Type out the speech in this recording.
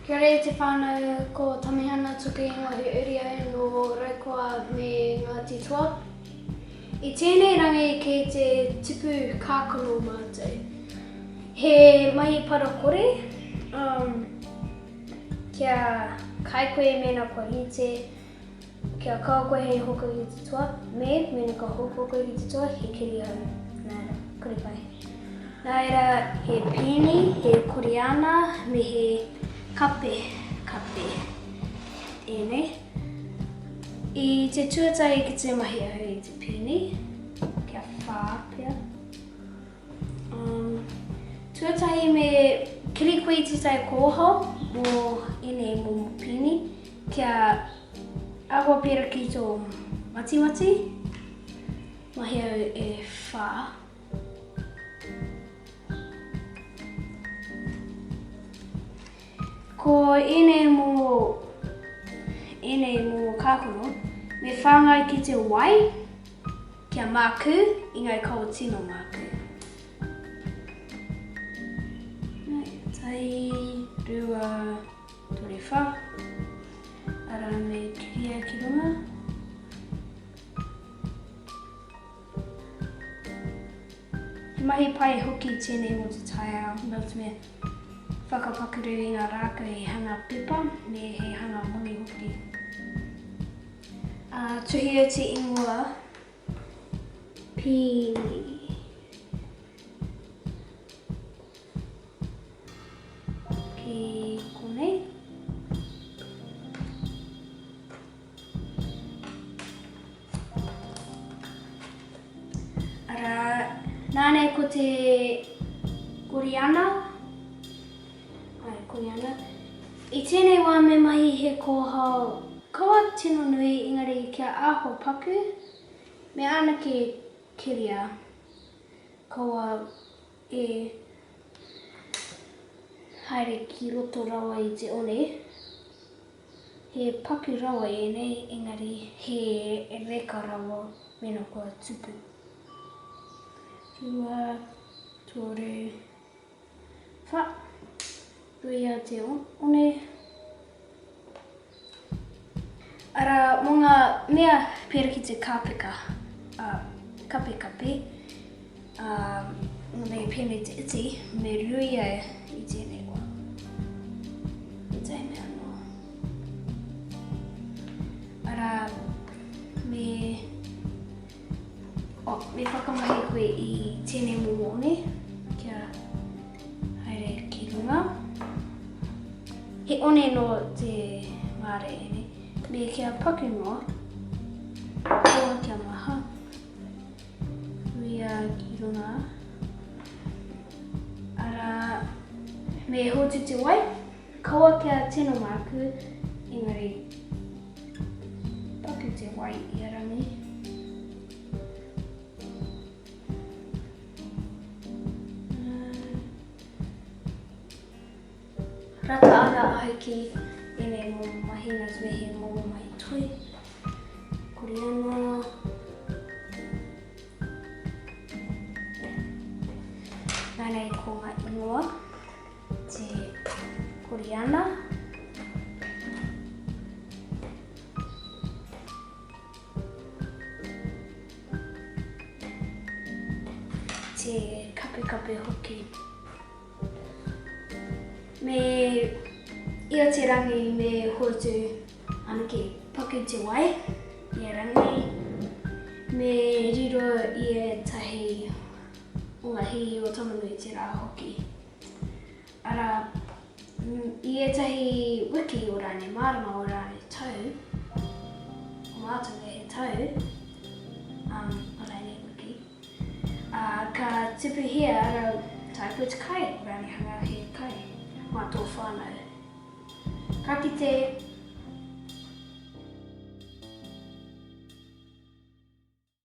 Kia ora e te whānau, ko Tamihana Tuku ingoa he uri au nō Raukawa me Ngāti Toa. I tēnei rangi kei te tipu kākano mātou. He mahi para kore, um, kia kai koe mēnā kua rite, Kia kaua koe hei hoko ki te toa, me, mēnā ka hoko koe ki te toa, he kirihau. Nā reira, kore pai. Nā reira, he pīni, he koriana, me he kape, kape. Ēnei. I te tuatahi ki te mahi ahau i te pīni, kia whā pea. Um, tuatahi me kiri koe i tētahi kōhao mō ēnei momo pīni, kia āhua pērā ki tō matimati. Mahi au e whā. Ko ēnei momo, ēnei momo kākano, me whāngai ki te wai, Kia mākū, engari kaua tino mākū. Tai, rua, tore, wha. Ara me kiria ki runga. He mahi pai hoki tēnei mō te taiao, nō te mea whakapakuru i ngā rākau hei hanga pepa me hei hanga moni hoki. Ā, tuhia te ingoa Pīni. Ki konei. Arā, nānei ko te Koriana. Āe, koia ana. I tēnei wā me mahi he kōhao kawa tino nui engari kia āhua paku, me anake keria kaua e haere ki roto rawa i te one. He paku rawa ēnei engari he reka rawa mēnā kua tupu. Rua, toru. Wha. Ruia te one. Arā, mō ngā mea pērā ki te kāpeka, ā, kapekape, ā, me pēnei te iti, me ruia i tēnei wā. Tētahi mea anō. Arā, me... Oh, me whakamahi koe i tēnei momo one kia haere ki runga. He one no te ngāre ēnei. Me kia paku noa, koa kia maha. Ruia ki runga. Arā, me hotu te wai, kaua kia tino māku, engari Paku te wai i a Rangi. Rata ana ahau ki ēnei momo mahi, nā te mea he momo mahi toi. Koriana. Nānei ko ngā ingoa. Te Koriana. Te kapekape hoki. Me ia te rangi me hotu anake paku te wai ia rangi. Me riro i ētahi o ngā hihi o Tamanui-te-rā hoki. Arā, i ētahi wiki o rānei marama o rānei tau, o mātou he tau, um, o rānei wiki, ā, ka tipuhia arā, tae koe te kai, o rānei hanga he kai mā tō whānau. Ka kite!